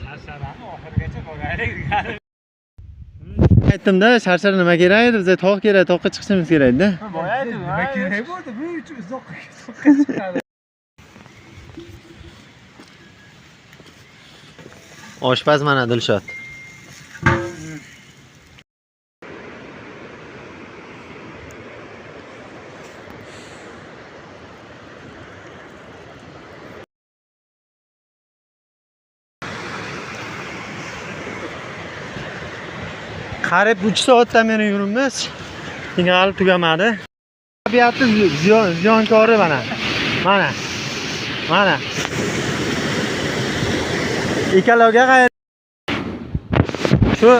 Sharsharani oxirigacha boraylik. Aytdim-da, sharshara nima kerak edi? Bizga tog' kerak, toqqa chiqishimiz kerak edi-da. Boya aytdim, Nima kerak bo'ldi? Bu uch uzoqqa chiqadi. Oshpaz mana Dilshod. Qarib 3 soatdan beri yuribmiz. Hali tugamadi. Tabiatni ziyonkori mana. Mana. Mana. Ekologiya qayerda? Shu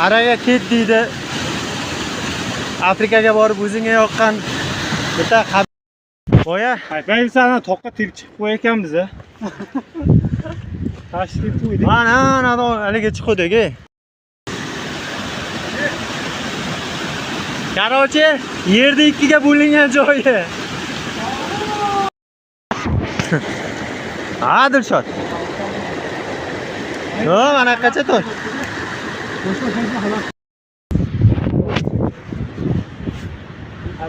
araga ket deydi. Afrikaga borib o'zingga yoqqan bitta boya Haypaysan, toqqa tel chiqib qo'yar ekanmiz a. Tashlab qo'ydik. Mana, ana haliga chiqdik. Короче, yerda ikkiga bo'lingan joyi. Ha, Dilshod. Yo, mana qacha to'y.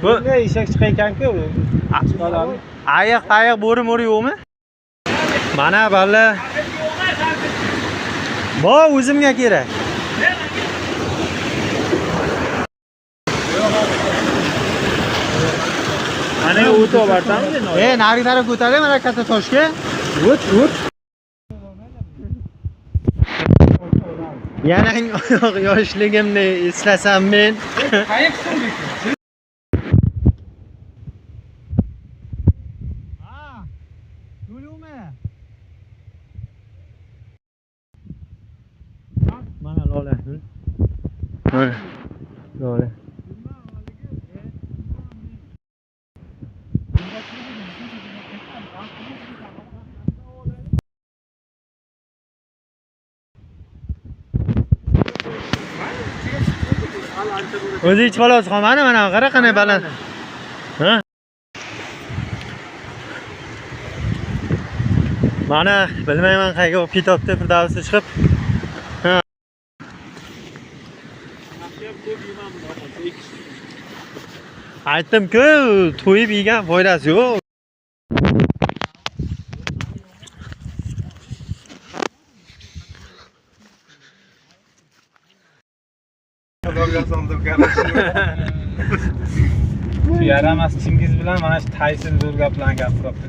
Bu eshak chiqar ekan-ku. Ayiq, tayiq, bo'ri mo'ri yo'qmi? Mana balla. Bo o'zimga kerak. Mana o't obortamiz. Narigi taraf ko'taring, mana katta toshga. O't, o't. Yalang oyoq yoshligimni eslasam men. Qayiq suvdik. Ha. Yo'l yo'qmi? Mana lola. Mana. Lola. O'zi ichib olasiz, mana mana qara qanday baland. Ha? Mana bilmayman qayerga olib ketibdi Firdavsni chiqib. Ha. Aytdim-ku, to'yib yegan foydasi yo'q. Shu yaramas Chingiz bilan mana shu Tayson zo'r gaplarni gapiribdi.